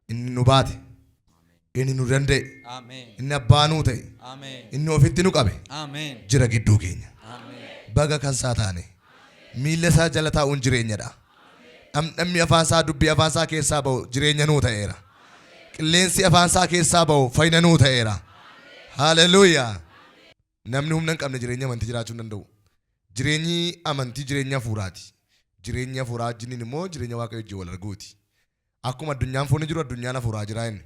Inni nu baate. Inni nu danda'e. Ameen. Inni abbaa nuu ta'e. Ameen. Inni ofitti nu qabe. Ameen. Jira gidduu keenya. Ameen. Baga kan isaa taane. Miilla isaa jala taa'uun jireenyadha. Dhamdhammi afaan isaa dubbii afaan isaa keessaa ba'u jireenya nuu ta'eera. Qilleensi afaan isaa keessaa ba'u fayyina nuu ta'eera. Haleluuyaa. Namni humna hin qabne jireenya amantii jiraachuu hin danda'u. Jireenyi amantii jireenya hafuuraati. Jireenyi hafuuraa wajjiniin immoo jireenya Waaqayyo wajjin wal arguuti. Akkuma addunyaan foonii jiru addunyaan hafuuraa jira inni.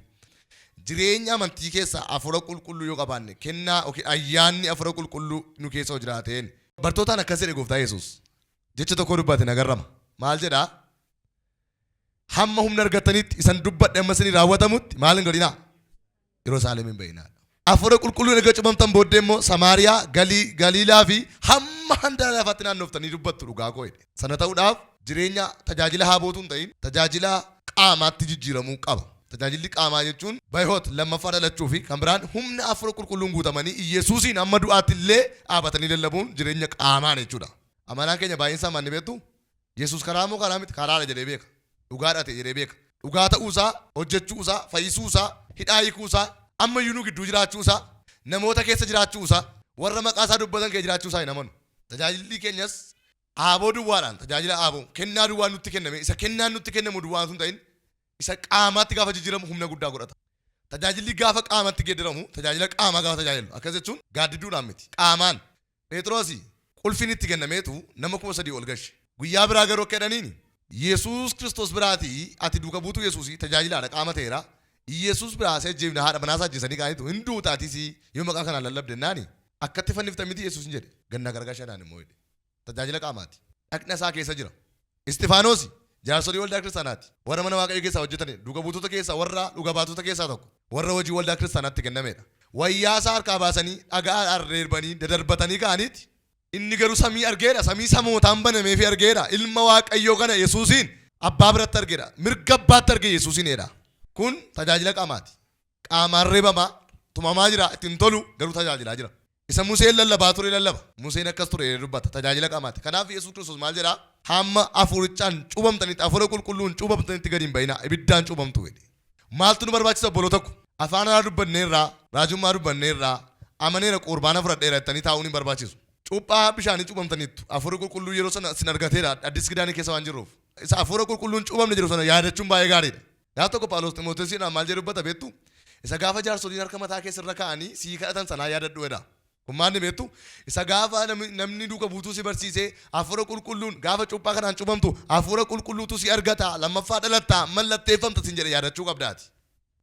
Jireenya amantii keessaa hafuura qulqulluu yoo qabaanne kennaa yookiin ayyaanni hafuura qulqulluu nu keessa yoo jiraateen. Bartootaan akkas jedhe gooftaa Yesuus. Jecha tokko dubbate nagarrama. Maal jedhaa? Hamma humna argattanitti isan dubbadhe amma isinii raawwatamutti maal hin godhinaa? Yerusaalem hin ba'inaa. Hafuura qulqulluun erga cuuphamtan booddee immoo Samaariyaa, Galii, Galiilaa fi hamma handaara lafaatti naannoftanii dubbattu dhugaa koo jedhe. Sana ta'uudhaaf jireenya tajaajila haabootu hin ta'in tajaajila qaamaatti jijjiiramuu qaba. Tajaajilli qaamaa jechuun bayhoot lammaffaa dhalachuu fi kan biraan humna hafuura qulqulluun guutamanii Iyyasuusiin hamma du'aatti illee dhaabatanii lallabuun jireenya qaamaan jechuudha. Amanaan keenya baay'een isaa maal ni beektu? Yesuus karaa moo karaa miti? Karaadha jedhee beeka. Dhugaadha ta'e jedhee beeka. Dhugaa ta'uusaa, hojjechuusaa, fayyisuusaa, hidhaa hiikuusaa, ammayyuu nu gidduu jiraachuusaa, namoota keessa jiraachuusaa, warra maqaa isaa dubbatan kee jiraachuusaa hin amanu. Tajaajilli keenyas aaboo duwwaadhaan, tajaajila aaboo, kennaa duwwaan nutti kenname, isa kennaan nutti kennamu duwwaan sun ta'in, isa qaamaatti gaafa jijjiiramu humna guddaa godhata. Tajaajilli gaafa qaamatti geeddaramu, tajaajila qaamaa gaafa tajaajilu. Akkas jechuun gaaddidduudhaan miti. Qaamaan. Phexrosi qulfiin itti kennameetu nama 3,000 ol gashe. Guyyaa biraa garuu akka jedhaniin Yesuus Kiristoos biraatii ati duuka buutuu Yesuusii tajaajilaadha qaama ta'eera. Yesuus biraa si ajjeefna haadha manaa isaa ajjeesanii kaanitu hin duuta atis yoo maqaa kanaan lallabde jennaani akkatti fanniftan miti Yesuus hin jedhe. Ganna gargashanaan immoo jedhe. Tajaajila qaamaati. Dhaqna isaa keessa jira. Isxifaanoosi jaarsolii waldaa kiristaanaati. Warra mana Waaqayyoo keessaa hojjetani duuka buutota keessaa warra dhuga baatota keessaa tokko. Warra hojii waldaa kiristaanaatti kennameedha. Wayyaa isaa harkaa baasanii dhagaadhaan reebanii dadarbatanii ka'aniiti. Inni garuu samii argeedha. Samii samootaan banameefii argeedha. Ilma Waaqayyoo kana Yesuusiin abbaa biratti argeedha. Mirga abbaatti arge Yesuusiinidha. Kun tajaajila qaamaati. Qaamaan reebamaa, tumamaa jira, ittiin tolu garuu tajaajilaa jira. Isa Museen lallabaa ture lallaba. Museen akkas ture jedhee dubbata. Tajaajila qaamaati. Kanaaf Yesuus Kiristoos maal jedhaa? Hamma hafuurichaan cuuphamtanitti, hafuura qulqulluun cuuphamtanitti gadi hin ba'inaa. Ibiddaan cuuphamtu jedhe. Maaltu nu barbaachisa obboloota ko? Afaan haaraa dubbanneerraa, raajummaa dubbanneerraa, amaneera qurbaana fudhadheera jettanii taa'uun hin barbaachisu. Cuuphaa bishaanii cuuphamtaniittu. Hafuurri qulqulluun yeroo sana sin argateera addis kidaanii keessa waan jirruuf. Isa hafuura qulqulluun cuuphamne jedhu sana yaadachuun baay'ee gaariidha. Gaaf tokko Phaawulos Ximootewosiidhaan maal jedhee dubbata beektu? Isa gaafa jaarsoliin harka mataa kee sirra kaa'anii sii kadhatan sanaa yaadadhu jedha. Kun maal inni beektu? Isa gaafa namni duuka buutuu si barsiisee hafuura qulqulluun gaafa cuuphaa kanaan cuuphamtu hafuura qulqulluutu si argata lammaffaa dhalatta mallatteeffamta sin jedhe yaadachuu qabdaati.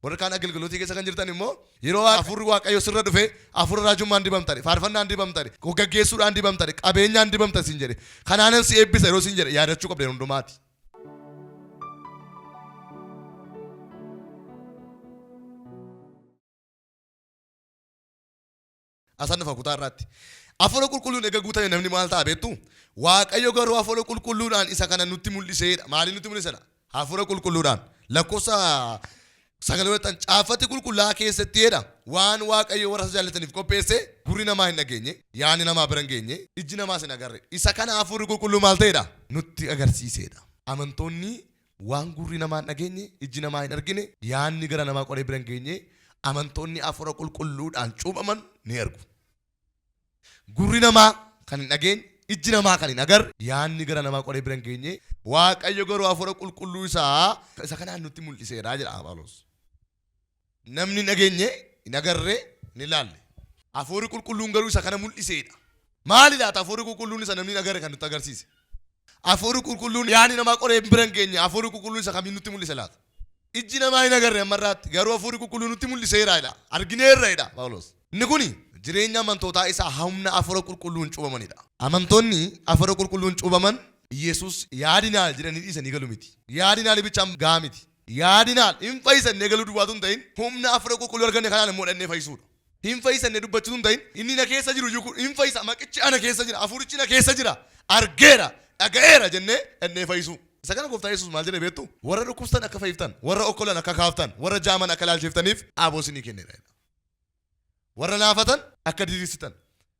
Warri kaan agalgilootii keessa kan jirtan immoo yeroo hafuurri Waaqayyoo sirra dhufe hafuura raajummaan dibamtani, faarfannaan dibamtani, gaggeessuudhaan dibamtani, qabeenyaan dibamta sin jedhe. Kanaanan si eebbisa yeroo sin jedhe yaadachuu qabda yeroo hundumaati. Asan dhufa kutaa irraatti. Hafuura qulqulluun eega guutame namni maal ta'a beektu? Waaqayyo garuu hafuura qulqulluudhaan isa kana nutti mul'iseedha. Maaliin nutti mul'isedha? Hafuura qulqulluudhaan. Lakkoofsa sagalee godhatan caaffati qulqullaa'aa keessatti jedha. Waan Waaqayyo warra isa jaallataniif qopheesse gurri namaa hin dhageenye, yaadni namaa bira hin geenye, ijji namaas hin agarre. Isa kana hafuurri qulqulluu maal ta'edha? Nutti agarsiisedha. Amantoonni waan gurri namaa hin dhageenye, ijji namaa hin argine, yaadni gara namaa qoree bira hin geenye, amantoonni hafuura qulqulluudhaan cuuphaman ni argu. Gurri namaa kan hin dhageenye, ijji namaa kan hin agarre, yaadni gara namaa qoree bira hin geenye, Waaqayyo garuu hafuura qulqulluu isaa isa kanaan nutti mul'iseera jedha Phaawulos. Namni hin dhageenye, hin agarre, hin ilaalle. Hafuurri qulqulluun garuu isa kana mul'iseedha. Maali laata hafuurri qulqulluun isa namni hin agarre kan nutti agarsiise? Hafuurri qulqulluun yaadni namaa qoree bira hin geenye, hafuurri qulqulluun isa kamiin nutti mul'ise laata? Ijji namaa hin agarre ammarraatti garuu hafuurri qulqulluun nutti mul'iseera jedha. Argineerra jedha Phaawulos. Inni kuni jireenya amantootaa isa humna hafuura qulqulluun cuubamanidha. Amantoonni hafuura qulqulluun cuubaman Yesuus yaadinaal jedhanii dhiisanii galu miti. Yaadinaal bichaan gahaa miti. Yaadinaal hin fayyisannee galuu duwwaatu hin ta'in humna hafuura qulqulluu arganne kanaan immoo dhannee fayyisuudha. Hin fayyisannee dubbachuutu hin ta'in inni na keessa jiru iyyuu kun hin fayyisa maqichi ana keessa jira hafuurichi na keessa jira argeera dhaga'eera jennee dhannee fayyisuu. Isa kana gooftaa Yesuus maal jedhee beektu? Warra dhukkubsatan akka fayyiftan, warra okkolan akka kaaftan, warra jaaman akka ilaalchiftaniif aboo isinii kenneera jedha. Warra naafatan akka diriirsitan,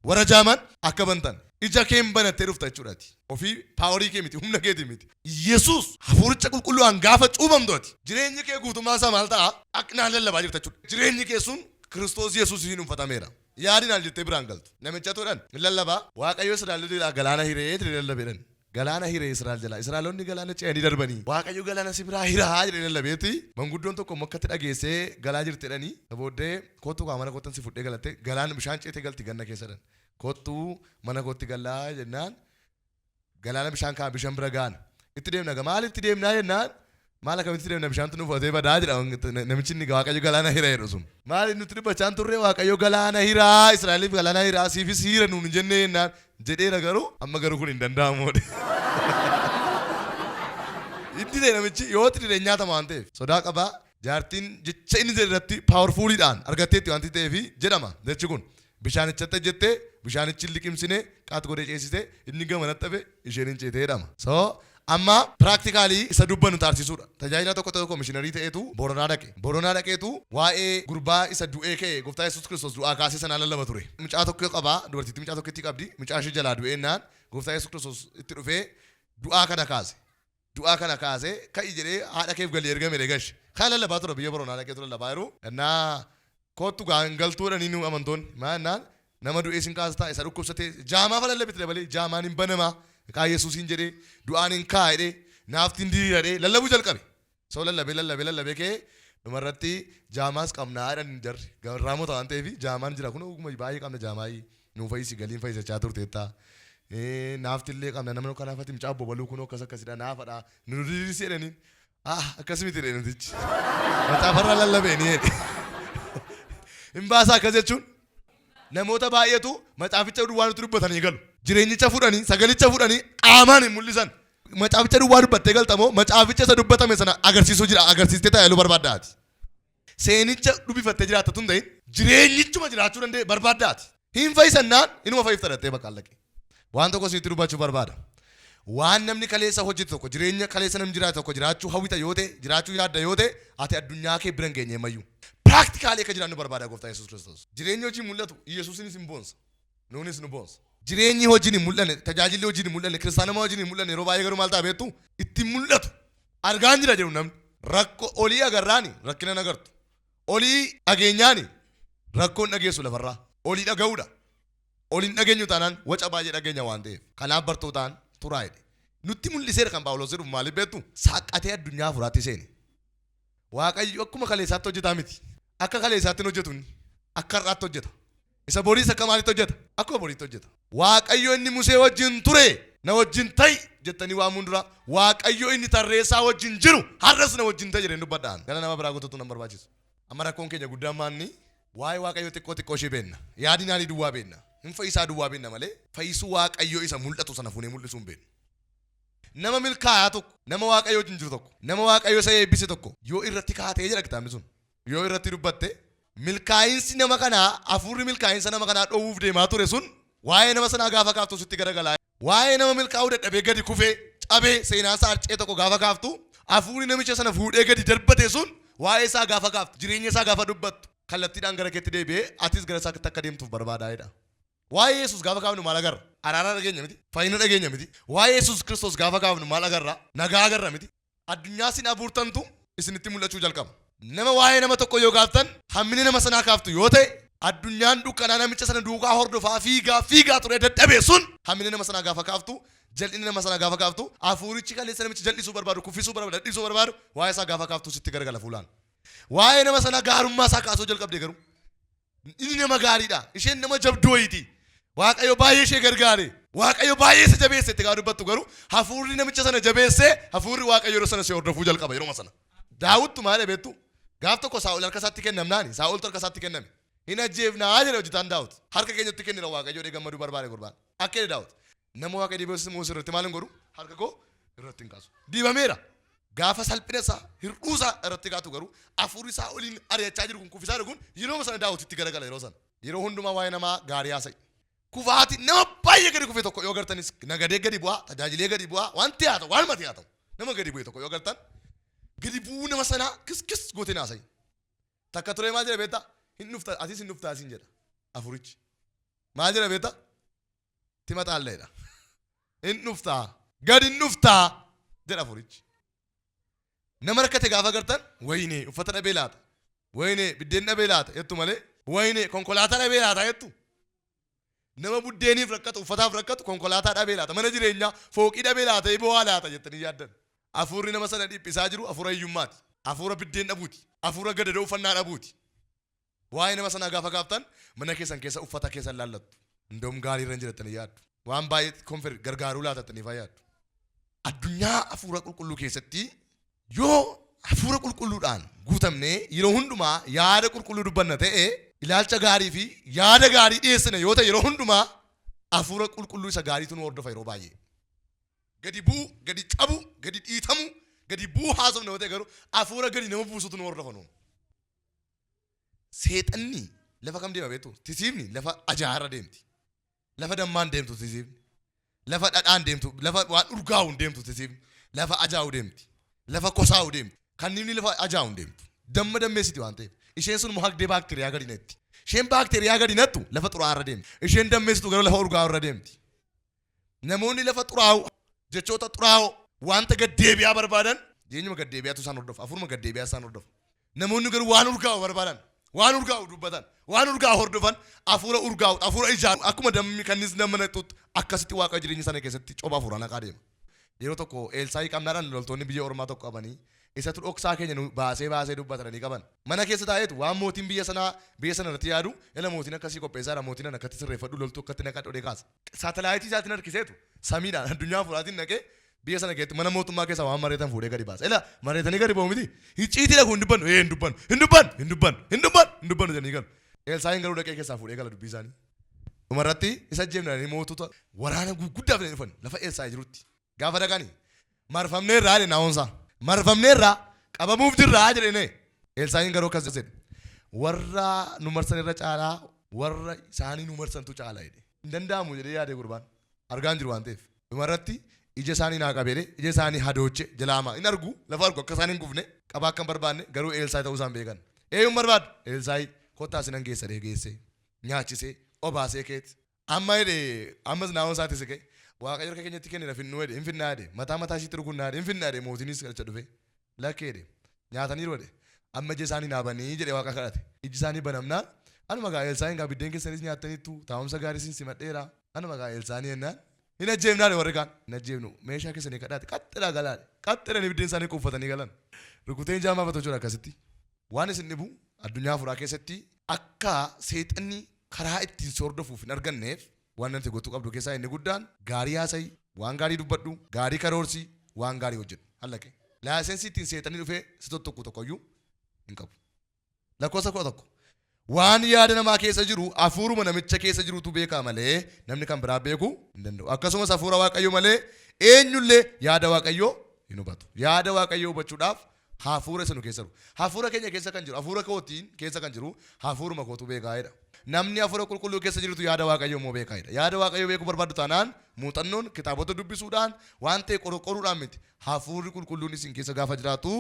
warra jaaman akka bantan. Ija kee hin banattee dhufta jechuudhaati. Ofii power kee miti, humna keetii miti. Yesuus hafuuricha qulqulluudhaan gaafa cuuphamtu ati jireenyi kee guutummaa isaa maal ta'a? Akka lallabaa jirta jechuudha. Jireenyi kee sun Kiristoos Yesuusiin uffatameera. Yaadin al jettee biraan galtu. Namicha tuudhan hin lallabaa, Waaqayyo Israa'el galaana hiree jedhee lallabeedhan. Galaana hiree Israa'el jalaa. Israa'eloonni galaana ce'anii darbanii. Waaqayyo galaana si biraa hiraa jedhee lallabeeti. Manguddoon tokko immoo akkatti dhageessee galaa jirti jedhanii. Booddee kottu kaa mana kottan si fudhee galatte, galaana bishaan ceetee galti ganna keessa jedhan. Kottu mana kootti galaa jennaan galaana bishaan kaa bishaan bira ga'an. Itti deemna gaa, maalitti deemnaa jennaan, maal akkamitti deemna, bishaantu nu fudhatee badaa jedha namichi inni Waaqayyo galaana hira jedhu sun. Maali nuti dubbachaa hin turre, Waaqayyo galaana hiraa Israa'eliif galaana hiraa siifis hiira nuun hin jennee jennaan, jedheera, garuu amma garuu kun hin danda'amu. Itti ta'e namichi yoo itti dide nyaatama waan ta'eef sodaa qabaa. Jaartiin jecha inni jedhe irratti powerfuliidhaan argatteetti wanti ta'eefi jedhama jechi kun bishaanichatti jettee bishaanichi liqimsine qaat godhee ceesise, inni gama naxxafe, isheen hin ceetee jedhama. So amma practically isa dubbannu taasisuudha. Tajaajila tokko tokko missionary ta'eetu Boronaa dhaqe. Boronaa dhaqeetu waa'ee gurbaa isa du'ee ka'e, Gooftaa Yesuus Kiristoos du'aa kaasee sanaa lallaba ture. Mucaa tokko qabaa, dubartiitti mucaa tokkitti qabdi, mucaa ishee jalaa du'eennaan Gooftaa Yesuus Kiristoos itti dhufee du'aa kana kaase. Du'aa kana kaasee ka'i jedhee haadha keef galii ergame gash. Kana lallabaa ture, biyya Boronaa dhaqeetu lallabaa jiru. Innaa kottu gaa hin galtuu jedhanii nu amantoonni. Maal jennaan, nama du'ee sin kaastaa, isa dhukkubsatee jaamaa fa lallabitti dabalee jaamaan hin banamaa maqaa Yesuusiin jedhee, du'aan hin kaa jedhee, naaftiin diriira jedhee lallabuu jalqabe. So lallabee lallabee lallabee ka'ee dhumarratti jaamaas qabnaa jedhan jarri. Garraamota waan ta'eef jaamaan jira kun oguma baay'ee qabna, jaamaayii nuu fayyisi, galiin fayyisachaa turteetta. Naaftillee qabna, namni kanaafati mucaa bobaluu kun akkas akkasidha, naafadha nu diriirsi jedhaniin. Ah, akkas miti jedhe namtichi. Macaafarra lallabeenii jedhe. Hin baasaa akkas jechuun namoota baay'eetu macaaficha duwwaa nutti dubbatanii galu. Jireenyicha fudhanii, sagalicha fudhanii qaamaan hin mul'isan. Macaaficha duwwaa dubbattee galtamoo macaaficha isa dubbatame sana agarsiisuu jira, agarsiistee tajaajiluu barbaaddaati? Seenicha dubbifattee jiraatta tun ta'in, jireenyichuma jiraachuu danda'e barbaaddaati. Hin fayyisannaan inuma fayyifta dhattee bakka allaqe. Waan tokko isinitti dubbachuu barbaada. Waan namni kaleessa hojjete tokko, jireenya kaleessa namni jiraate tokko jiraachuu hawwita yoo ta'e, jiraachuu yaadda yoo ta'e, ati addunyaa kee bira hin geenye ammayyuu. Practically akka jiraannu barbaada Gooftaa Yesuus Kiristoos. Jireenyi hojii mul'atu Yesuusinis hin boonsa. Nuunis nu boonsa. Jireenyi hojiin hin mul'anne, tajaajilli hojiin hin mul'anne, kiristaanummaa hojiin hin mul'anne yeroo baay'ee garuu maal ta'a beektu? Ittiin mul'atu. Argaan jira jedhu namni. Rakkoo olii agarraani rakkina nagartu. Olii dhageenyaani rakkoon dhageessu lafarraa. Olii dhaga'uudha. Oliin dhageenyu taanaan waca baay'ee dhageenya waan ta'eef. Kanaaf bartootaan turaa jedhe. Nutti mul'iseera kan Phaawulos jedhu maaliif beektu? Saaqqatee addunyaa hafuuraatti seene. Waaqayyo akkuma kaleessaatti hojjetaa miti. Akka kaleessaatti hin hojjetu inni. Akka har'aatti hojjeta. Isa boriis akka maalitti hojjeta? Akkuma boriitti hojjeta. Waaqayyo inni Musee wajjin ture na wajjin ta'i jettanii waamuun dura, Waaqayyo inni tarreessaa wajjin jiru har'as na wajjin ta'i jedheen dubbadhaan. Gara nama biraa guutuutu nan barbaachisu. Amma rakkoon keenya guddaan maanni? Waa'ee Waaqayyoo xiqqoo xiqqoo ishee beenna. Yaadni naanii duwwaa beenna. Hin fayyisaa duwwaa beenna malee fayyisuu Waaqayyoo isa mul'atu sana fuunee mul'isuu hin beeknu. Nama milkaa'aa tokko, nama Waaqayyoo wajjin jiru tokko, nama Waaqayyoo isa eebbise tokko yoo irratti kaatee jedha kitaabni sun. Yoo irratti dubbatte, milkaa'insi nama kanaa, hafuurri milkaa'insa nama kanaa dhoowwuuf deemaa ture sun waa'ee nama sanaa gaafa kaaftu sitti garagalaa. Waa'ee nama milkaa'uu dadhabee gadi kufee cabee seenaa isaa harcee tokko gaafa kaaftu, hafuurri namicha sana fuudhee gadi darbate sun waa'ee isaa gaafa kaaftu, jireenya isaa gaafa dubbattu, kallattiidhaan gara keetti deebi'ee atis gara isaatti akka deemtuuf barbaadaa jedha. Waa'ee Yesuus gaafa kaafnu maal agarra? Araara dhageenya miti? Fayyina dhageenya miti? Waa'ee Yesuus Kiristoos gaafa kaafnu maal agarra? Nagaa agarra miti? Addunyaa isin abuurtantu isinitti mul'achuu jalqaba. Nama waa'ee nama tokko yoo kaaftan, hammina nama sanaa kaaftu yoo ta'e, addunyaan dukkanaa namicha sana duukaa hordofaa fiigaa fiigaa ture dadhabe sun hammina nama sanaa gaafa kaaftu, jal'ina nama sanaa gaafa kaaftu, hafuurichi kaleessa namicha jal'isuu barbaadu, kuffisuu barbaadu, dadhabsiisuu barbaadu waa'ee isaa gaafa kaaftu sitti garagala fuulaan. Waa'ee nama sanaa gaarummaa isaa kaasuu jalqabde garuu, inni nama gaariidha, isheen nama jabduu wayiiti, Waaqayyo baay'ee ishee gargaare, Waaqayyo baay'ee isa jabeesse itti gaafa dubbattu garuu, hafuurri namicha sana jabeessee, hafuurri Waaqayyo yeroo sana si hordofuu jalqaba yeroo sana. Daawittu maal beektu? Gaaf tokko Saa'ol harka isaatti kennamnaani, Saa'oltu harka isaatti kenname. Hin ajjeefnaa jedhe hojjetaan Daawit. Harka keenyatti kennira Waaqayyo jedhee gammaduu barbaade gurbaan. Akka jedhe Daawit. Nama Waaqayyo dibee immoo irratti maal hin godhu? Harka koo irratti hin kaasu. Dibameera. Gaafa salphina isaa, hir'uu isaa irratti kaatu garuu, hafuurri isaa oliin ari'achaa jiru kun, kuffisaa jiru kun yeroo sana Daawititti garagala yeroo sana. Yeroo hundumaa waa'ee namaa gaarii haasa'i. Kufaati nama baay'ee gadi kufe tokko yoo gartanis, nagadee gadi bu'aa, tajaajilee gadi bu'aa, wanti haa ta'u, waanumati haa ta'u. Nama gadi bu'e tokko yoo gartan, gadi bu'uu nama sanaa kis kis gootee haasa'i. Takka turee maal jedha beektaa? Hin dhufta, atis hin dhuftaa siin jedha. Afurichi. Maal jedha beektaa? Timaxaalleedha. In dhuftaa. Gad hin dhuftaa jedha hafuurichi. Nama rakkate gaafa agartan wayinee uffata dhabee laata. Wayinee biddeen dhabee laata jettu malee wayinee konkolaataa dhabee laata jettu. Nama buddeeniif rakkatu, uffataaf rakkatu konkolaataa dhabee laata, mana jireenyaa fooqii dhabee laata, boo'aa laata jettanii yaaddan. Hafuurri nama sana dhiphisaa jiru hafuura hiyyummaati. Hafuura biddeen dhabuuti. Hafuura gadadoo uffannaa dhabuuti. Waa'ee nama sanaa gaafa gaaftan mana keessan keessa uffata keessan laallattu. Indoom gaarii irra hin jirattanii yaaddu. Waan baay'ee konfir gargaaruu laatattanii faa yaaddu. Addunyaa hafuura qulqulluu keessatti yoo hafuura qulqulluudhaan guutamnee yeroo hundumaa yaada qulqulluu dubbanna ta'e, ilaalcha gaarii fi yaada gaarii dhiyeessina yoo ta'e yeroo hundumaa hafuura qulqulluu isa gaariitu nu hordofa yeroo baay'ee. Gadi bu'u, gadi cabu, gadi dhiitamu, gadi bu'u haasofna yoo ta'e garuu hafuura gadi nama buusutu nu hordofa nuun. Seexanni lafa kam deema beektu? Tisiifni lafa ajaa'arra deemti. Lafa dammaan deemtu tisiifni. Lafa dhadhaan deemtu, lafa waan urgaa'u hin deemtu tisiifni. Lafa ajaa'u deemti. Lafa kosaa'u deemti. Kanniifni lafa ajaa'u hin deemtu. Damma dammeessiti waan ta'eef. Isheen sun immoo hagdee baakteeriyaa gadi natti. Isheen baakteeriyaa gadi nattu lafa xuraa'aa irra deemti. Isheen dammeessitu garuu lafa urgaa'u irra deemti. Namoonni lafa xuraa'u, jechoota xuraa'oo, wanta gaddeebi'aa barbaadan, jireenyuma gaddeebi'aatu isaan hordofa, hafuuruma gaddeebi'aa isaan hordofa. Namoonni garuu waan urgaa'u barbaadan, waan urgaa'u dubbatan, waan urgaa'u hordofan, hafuura urgaa'u, hafuura ijaaru, akkuma dammi kannis nama naqxutti akkasitti Waaqa jireenya isaanii keessatti copha hafuuraa naqaa deema. Yeroo tokko Eelsaayii qabnaadhaan loltoonni biyya ormaa tokko qabanii isatu dhoksaa keenya nu baasee baasee dubbatanii qaban. Mana keessa taa'eetu waan mootiin biyya sanaa biyya sana irratti yaadu ela mootiin akkasii qopheessaadha mootiin ana akkatti sirreeffadhu loltuu akkatti naqadhu jedhee kaasa. Saatalaayitii isaatiin harkiseetu samiidhaan addunyaa hafuuraatiin naqee biyya sana keessatti mana mootummaa keessaa waan mareetan fuudhee gadi baasa. Ela mareetanii gadi ba'u miti. Icciitiidha kun hin dubbannu. Ee hin dubbannu. Hin dubbannu. Hin dubbannu. Hin dubbannu. Hin dubbannu jedhanii galu. Elsaa'iin garuu dhaqee keessaa fuudhee gala dubbii isaanii. Dhumarratti isa ajjeefna jedhanii mootota waraana gurguddaa fidanii dhufan lafa Elsaa'i jirutti. Gaafa dhaqanii marfamneerraa jedhe naa'onsaa. Marfamneerraa qabamuuf jirraa jedhee. Elsaa'iin garuu akkas jedhe. Warra nu marsan irra caalaa warra isaanii nu marsantu caala jedhe. Hin danda'amu jedhee yaade gurbaan. Argaan jiru waan ta'eef. Dhumarratti ija isaanii naa qabee ija isaanii hadooche jalaa hamaa. Hin argu lafa argu akka isaan hin kufne qabaa akka hin barbaanne garuu Elsaa'i ta'uu isaan beekan. Eenyuun barbaadu? Elsaa'i kottaa sinan geessa jedhee geessee nyaachisee obaasee keeti. Amma jedhe ammas naa'oon isaatti siqee Waaqayyo harka keenyatti kennera finnuu jedhe hin finnaa jedhe mataa mataa ishiitti rukunnaa jedhe hin finnaa jedhe mootiinis kadhacha dhufe lakkee jedhe nyaataniiru jedhe amma ija isaanii naa banii jedhe waaqa kadhate iji isaanii banamnaan anuma gaa Elsaa'iin gaa biddeen keessanis nyaattaniittu taa'umsa gaarii sin simadheera anuma gaa Elsaanii jennaan hin ajjeefnaa jedhe warri kaan hin ajjeefnu meeshaa keessanii kadhaate qaxxidhaa galaa jedhe qaxxidhanii biddeen isaanii quuffatanii galan rukuteen jaamaa jechuudha akkasitti. Waan isin dhibu addunyaa hafuuraa keessatti akka seexanni karaa ittiin si hordofuuf hin arganneef waan ati gochuu qabdu keessaa inni guddaan gaarii haasa'i, waan gaarii dubbadhu, gaarii karoorsi, waan gaarii hojjedhu. Hallaqe. Laayisensii ittiin seexanni dhufee si tuttuqu tokkoyyuu hin qabu. Lakkoofsa 11. Waan yaada namaa keessa jiru hafuuruma namicha keessa jirutu beekaa malee namni kan biraa beekuu hin danda'u. Akkasumas hafuura Waaqayyoo malee eenyullee yaada Waaqayyoo hin hubatu. Yaada Waaqayyoo hubachuudhaaf hafuura isa nu keessa jiru. Hafuura keenya keessa kan jiru, hafuura kootiin keessa kan jiru, hafuuruma kootu beekaa jedha. Namni hafuura qulqulluu keessa jirutu yaada Waaqayyoo immoo beekaa jedha. Yaada Waaqayyoo beekuu barbaaddu taanaan muuxannoon kitaabota dubbisuudhaan waan ta'e qoruudhaan miti. Hafuurri qulqulluun isin keessa gaafa jiraatu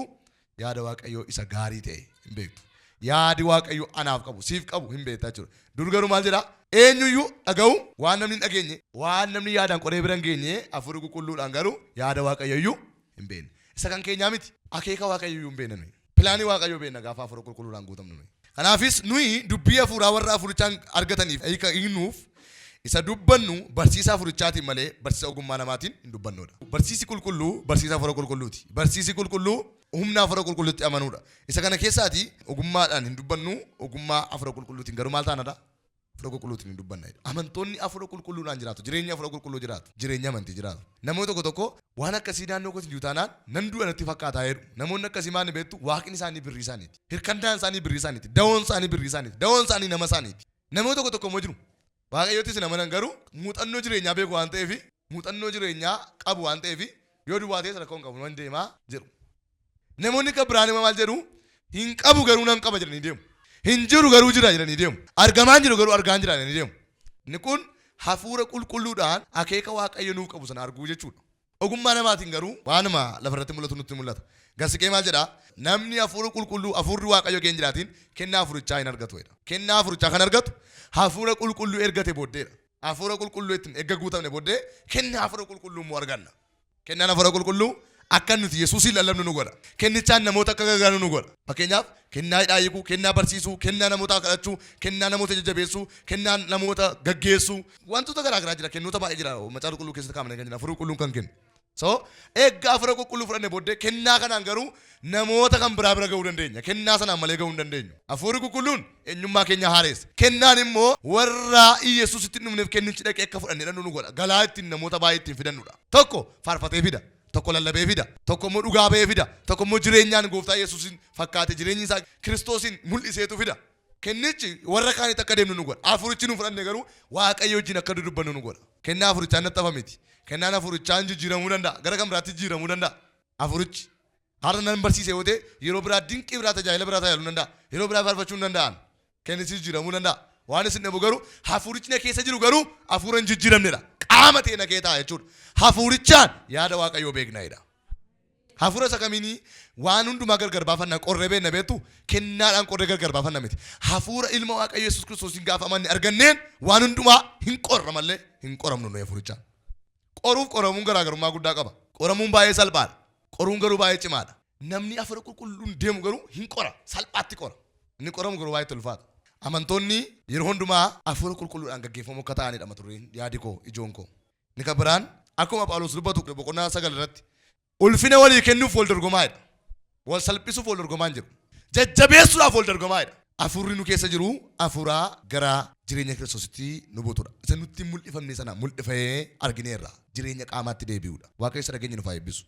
yaada Waaqayyoo isa gaarii ta'e hin beektu. Yaadi Waaqayyoo anaaf qabu, siif qabu hin beektaa jechuudha. Dur garuu maal jedhaa? Eenyuyyuu dhaga'u waan namni hin dhageenye, waan namni yaadaan qoree bira hin geenye, hafuurri qulqulluudhaan garuu yaada Waaqayyoo iyyuu hin beekne. Isa kan keenyaa miti. Akeeka Waaqayyoo iyyuu hin beekne nuyi. Pilaanii Waaqayyoo beekna gaafa hafuura qulqulluudhaan guutamnu nuyi. Kanaafis nuyi dubbii hafuuraa warra hafuurichaan argataniif hiika hiiknuuf isa dubbannu barsiisa hafuurichaatiin malee barsiisa ogummaa namaatiin hin dubbannudha. Barsiisi qulqulluu barsiisa hafuura qulqulluuti. Barsiisi qulqulluu humna hafuura qulqulluutti amanuudha. Isa kana keessaati ogummaadhaan hin dubbannu, ogummaa hafuura qulqulluutiin garuu maal taanadha? Hafuura qulqulluutiin hin dubbanna. Amantoonni hafuura qulqulluudhaan jiraatu. Jireenya hafuura qulqulluu jiraatu. Jireenya amantii jiraatu. Namoonni tokko tokko waan akkasii naannoo kootiin jiru taanaan nan du'a natti fakkaataa jedhu. Namoonni akkasii maal ni beektu? Waaqni isaanii birrii isaaniiti. Hirkannaan isaanii birrii isaaniiti. Dawoon isaanii birrii isaaniiti. Dawoon isaanii nama isaaniiti. Namoonni tokko tokko immoo jiru. Waaqayyoottis hin amanan garuu muuxannoo jireenyaa beeku waan ta'eef muuxannoo jireenyaa qabu waan ta'eef yoo duwwaa ta'es rakkoo hin qabu nan deemaa jedhu. Namoonni kan biraan immoo maal jedhu? Hin qabu garuu nan qaba jedhanii deemu. Hin jiru garuu jira jedhanii deemu. Argamaan jiru garuu argaan jira jedhanii deemu. Inni kun hafuura qulqulluudhaan akeeka Waaqayyo nuuf qabu sana arguu jechuudha. Ogummaa namaatiin garuu waanuma lafarratti mul'atu nutti mul'ata. Gasiqee maal jedhaa? Namni hafuura qulqulluu hafuurri Waaqayyo kee hin jiraatiin kennaa hafuurichaa hin argatu jedha. Kennaa hafuurichaa kan argatu hafuura qulqulluu ergate booddeedha. Hafuura qulqulluu ittiin erga guutamne booddee kennaa hafuura qulqulluu immoo arganna. Kennaan hafuura qulqulluu akka nuti Yesuusiin lallabnu nu godha. Kennichaan namoota akka gargaaru nu godha. Fakkeenyaaf kennaa hidhaa hiikuu, kennaa barsiisuu, kennaa namoota kadhachuu, kennaa namoota jajjabeessuu, kennaa namoota gaggeessuu. Wantoota garaa garaa jira. Kennoota baay'ee jira. Macaafa qulqulluu keessatti kaa'amanii kan jiran. Hafuura qulqulluun kan kennu. So eegga hafuura qulqulluu fudhanne booddee kennaa kanaan garuu namoota kan biraa bira ga'uu dandeenya. Kennaa sanaan malee ga'uu hin dandeenyu. Hafuurri qulqulluun eenyummaa keenya haareessa. Kennaan immoo warra Yesuusitti hin dhufneef kennichi dhaqee akka fudhannee dhannu nu godha. Galaa ittiin namoota baay'ee ittiin fidannudha. Tokko faarfatee fida. Tokko lallabee fida. Tokko immoo dhugaa ba'ee fida. Tokko immoo jireenyaan gooftaa Yesuusin fakkaate jireenyi isaa Kiristoosiin mul'iseetu fida. Kennichi warra kaanitti akka deemnu nu godha. Hafuurichi nu fudhanne garuu Waaqayyo wajjin akka dudubbannu nu godha. Kennaa hafuurichaan natti hafa miti. Kennaan hafuurichaan jijjiiramuu danda'a. Gara kan biraatti jijjiiramuu danda'a. Hafuurichi. Har'a nan barsiise yoo ta'e yeroo biraa dinqii biraa tajaajila biraa tajaajiluu danda'a. Yeroo biraa faarfachuu hin danda'an. Kennichi jijjiiramuu danda'a. Waan isin dhabu garuu hafuurichi na keessa jiru garuu hafuura hin jijjiiramnedha. Qaama ta'e na kee ta'a jechuudha. Hafuurichaan yaada Waaqayyoo beekna jedha. Hafuura isa kamiinii waan hundumaa gargar baafanna qorree beekna beektu kennaadhaan qorree gargar baafanna miti. Hafuura ilma Waaqayyo Yesuus Kiristoosiin gaafa amanne arganneen waan hundumaa hin qorra malee hin qoramnu nuyi hafuurichaan. Qoruuf qoramuun garaagarummaa guddaa qaba. Qoramuun baay'ee salphaadha. Qoruun garuu baay'ee cimaadha. Namni hafuura qulqulluun deemu garuu hin qora. Salphaatti qora. Inni qoramu garuu baay'ee ulfaata. Amantoonni yeroo hundumaa hafuura qulqulluudhaan gaggeeffamu akka ta'anidha mata dureen yaadi koo ijoon koo. Inni kan biraan akkuma Phaawulos dubbatu boqonnaa 9 irratti ulfina walii kennuuf wal dorgomaa jedha. Wal salphisuuf wal dorgomaa hin jiru. Jajjabeessuudhaaf wal dorgomaa jedha. Hafuurri nu keessa jiru hafuura gara jireenya Kiristoositti nu butudha. Isa nutti hin mul'ifamne sana mul'ifamee argineerra. Jireenya qaamaatti deebi'uudha. Waaqayyo isa dhageenya nuuf haa eebbisu.